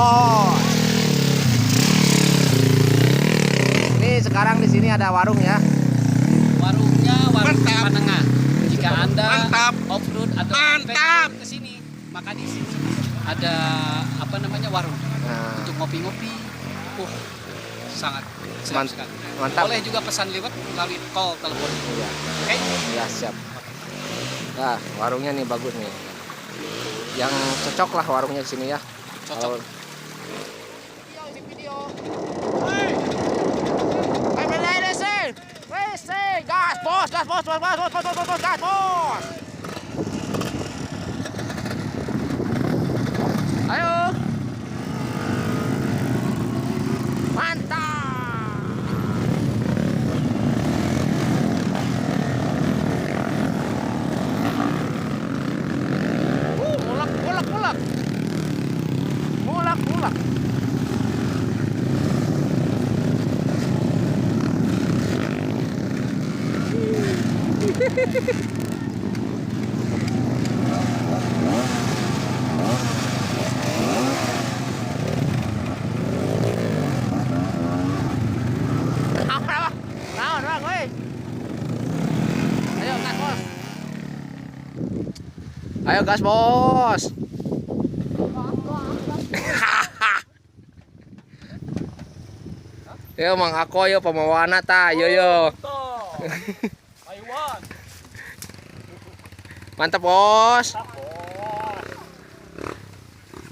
Bos. Ini sekarang di sini ada warung ya. Warungnya warung Mantap. Cipanengah. Jika Anda Mantap. off-road atau Mantap. adventure ke sini, maka di sini ada apa namanya warung Nah, untuk ngopi-ngopi. Sangat sedap sekali. Mantap. Boleh juga pesan lewat melalui call telepon. Iya. Oke? Ya, siap. Nah, warungnya nih bagus nih. Yang cocok lah warungnya di sini ya. Cocok. Gas bos, gas bos, bos, bos, bos, bos, bos, gas bos. Ayo. Mantap. Mulak, mulak, mulak. Mulak, mulak. Apa? Naon, Bang, woi. Ayo gas, Bos. Ayo gas, Bos. Yo Mang Ako yo pemawana ta, yo yo. Mantap, Bos.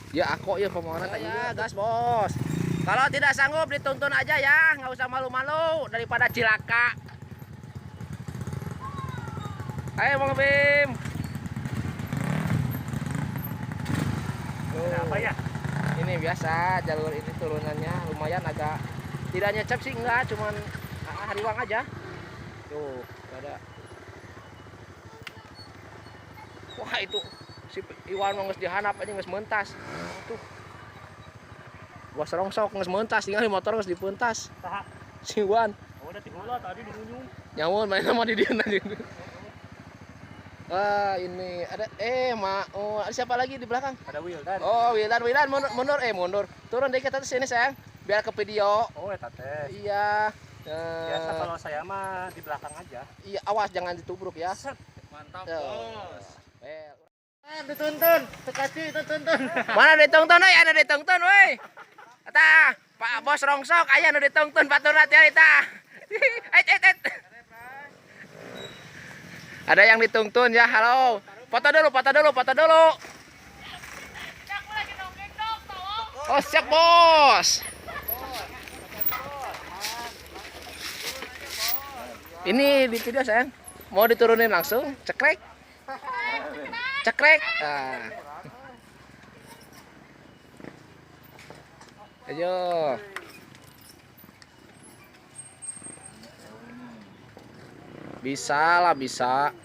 Ya aku ya pemawana ta ya, gas, Bos. Kalau tidak sanggup dituntun aja ya, nggak usah malu-malu daripada cilaka. Ayo Bang Bim. Ada apa ya? Ini biasa jalur ini turunannya lumayan agak tidak nyecep sih enggak, cuman hariwang aja. Tuh, nggak ada. Wah, itu si Iwan mah geus dihandap aja geus mentas. Tuh. Gua serongsok geus mentas, tinggal di motor geus dipentas. Saha? Si Iwan. Oh, udah tiheula tadi dirunyung. Nyamun main sama di dieu aja. Wah, ini ada oh, ada siapa lagi di belakang? Ada Wildan. Oh, Wildan, Wildan mundur, mundur, mundur. Turun dikit atas sini, sayang. Biar ke video. Oh, eta teh. Iya. Biasa kalau saya mah di belakang aja. Iya, awas jangan ditubruk ya. Set. Mantap, Tuh. Bos. Dituntun, tekasi dituntun. Mana dituntun euy, ada dituntun euy. Tah, Pak Bos rongsok aya nu dituntun baturna teh tah. Et et et. Ada yang dituntun ya, halo. Foto dulu, foto dulu, foto dulu. Oh, siap, Bos. Ini di video sayang. Mau diturunin langsung, cekrek. Cekrek. Nah. Ayo. Bisa lah, bisa.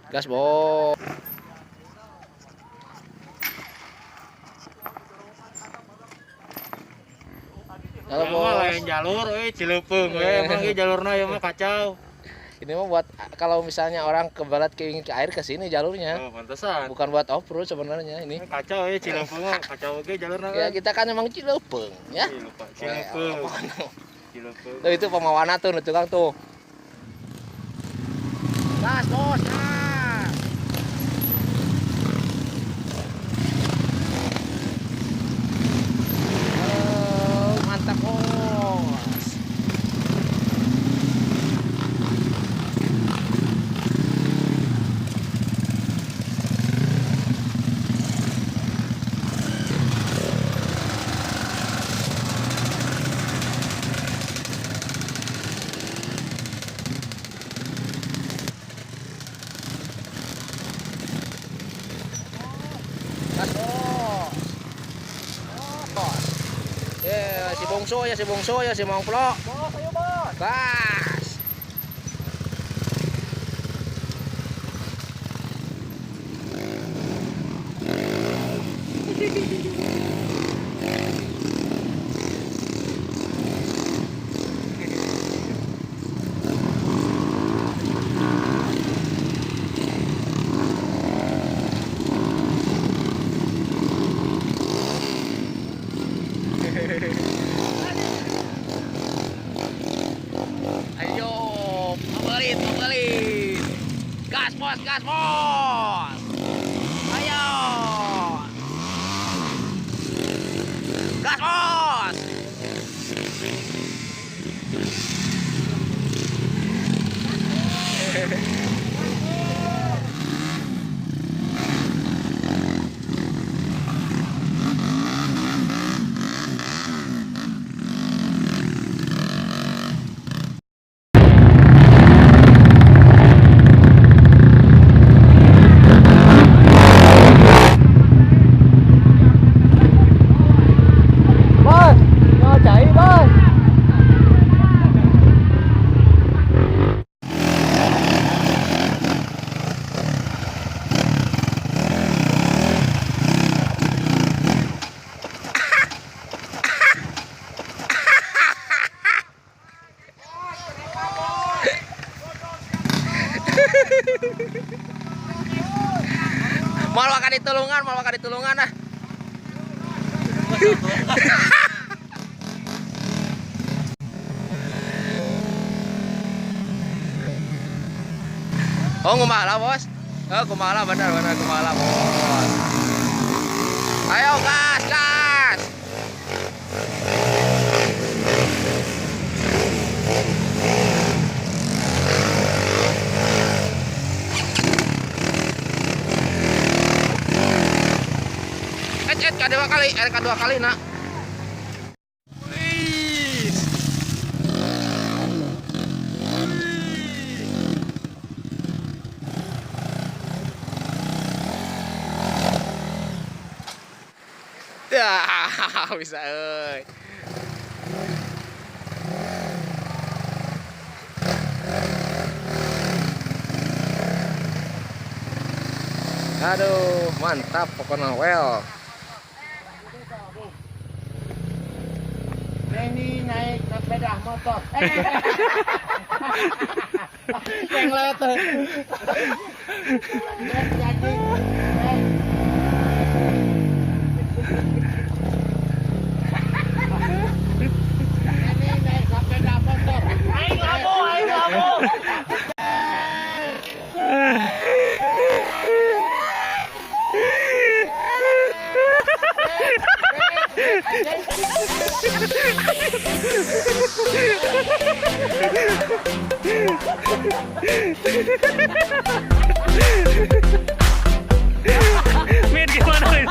Gas, Bos. Halo, Bos. Lain jalur euy, Cileupeng we emang ieu jalurna ieu mah kacau. Ini mah buat kalau misalnya orang ke barat ke ingin ke air ke sini jalurnya. Oh, pantesan. Bukan buat off-road sebenarnya ini. Kacau euy Cileupeng mah, kacau oge jalurna. Ya kita kan emang Cileupeng ya. Ih, lupa Cileupeng. Cileupeng. Tuh itu pemawana tuh, tukang tuh. Gas, Bos, gas. Oh, mantap, Bos. Gas, Bos. Bos. Ya, si bongso ya, si bongso ya, si mongplo. Bos, ayo, Bos. Gas. bos, gas bos. Ayo. Gas bos. Bos, mau cai bos. Mau makan ditulungan, mau makan ditulungan ah. Oh, ngumala bos. Oh, kumala benar benar kumala bos. Ayo gas gas. Kedua kali, kedua kali nak. Wih. Dah, bisa euy. Aduh, mantap pokoknya well. Ini naik sepeda motor. Yang lewat. Ini naik sepeda motor. Aing labu, aing labu. Min gimana Min?